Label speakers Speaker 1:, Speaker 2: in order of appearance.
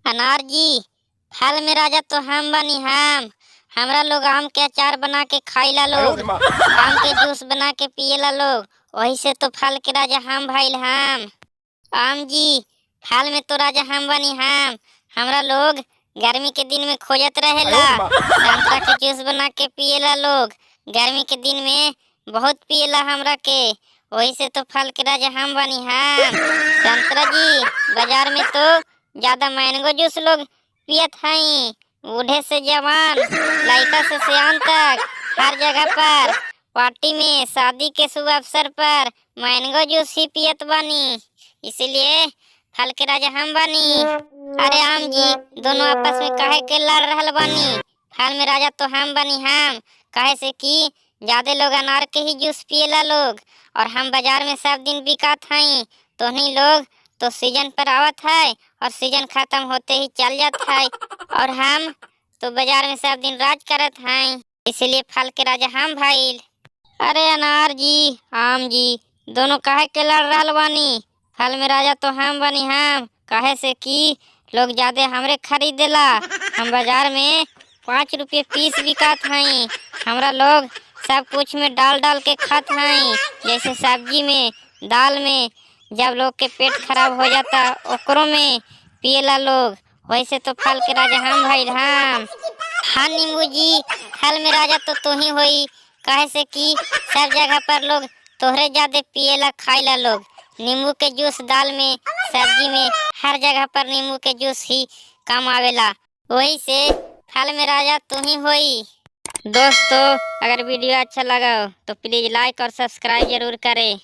Speaker 1: अनार जी, फल में राजा तो हम बानी हम। हमरा लोग आम के अचार बना के खाइला लोग, आम के जूस बना के पियला लोग, वही से तो फल के राजा हम भइल हम। आम जी, फल में तो राजा हम बानी हम। हमरा लोग गर्मी के दिन में खोजत रहेला, संतरा के जूस बना के पियला लोग, गर्मी के दिन में बहुत पियला हमरा के, वही से तो फल के राजा हम बानी हम। संतरा जी, बाजार में तो ज्यादा मैंगो जूस लोग पियत हई, बूढ़े से जवान, लड़का से सियान तक, हर जगह पर पार्टी में, शादी के शुभ अवसर पर मैंगो जूस ही पियत बानी, इसीलिए फल के राजा हम बानी। अरे आम जी, दोनों आपस में काहे के लड़ रहल बानी? फल में राजा तो हम बानी हम, काहे से कि ज्यादा लोग अनार के ही जूस पियला लोग, और हम बाजार में सब दिन बिकात हई, तोहनी लोग तो सीजन पर आवत है और सीजन खत्म होते ही चल जात है, और हम तो बाजार में सब दिन राज करत हैं, इसलिए फल के राजा हम भइल। अरे अनार जी, आम जी, दोनों काहे के लड़ रहल बानी? फल में राजा तो हम बानी हम, काहे से कि लोग ज्यादा हमरे खरीदेला। हम बाजार में 5 रुपये पीस बिकात हई। हमरा लोग सब कुछ में डाल डाल के खात हई, जैसे सब्जी में, दाल में, जब लोग के पेट खराब हो जाता ओकरो में पियला लोग, वैसे तो फल के राजा हम भइल हम। हाँ नींबू जी, फल में राजा तो तू ही होई, काहे से कि सब जगह पर लोग तोहरे ज्यादा पियला खाइला लोग। नींबू के जूस दाल में, सब्जी में, हर जगह पर नींबू के जूस ही काम आवेला, वही से फल में राजा तू ही होई। दोस्तों, अगर वीडियो अच्छा लगा हो तो प्लीज़ लाइक और सब्सक्राइब जरूर करें।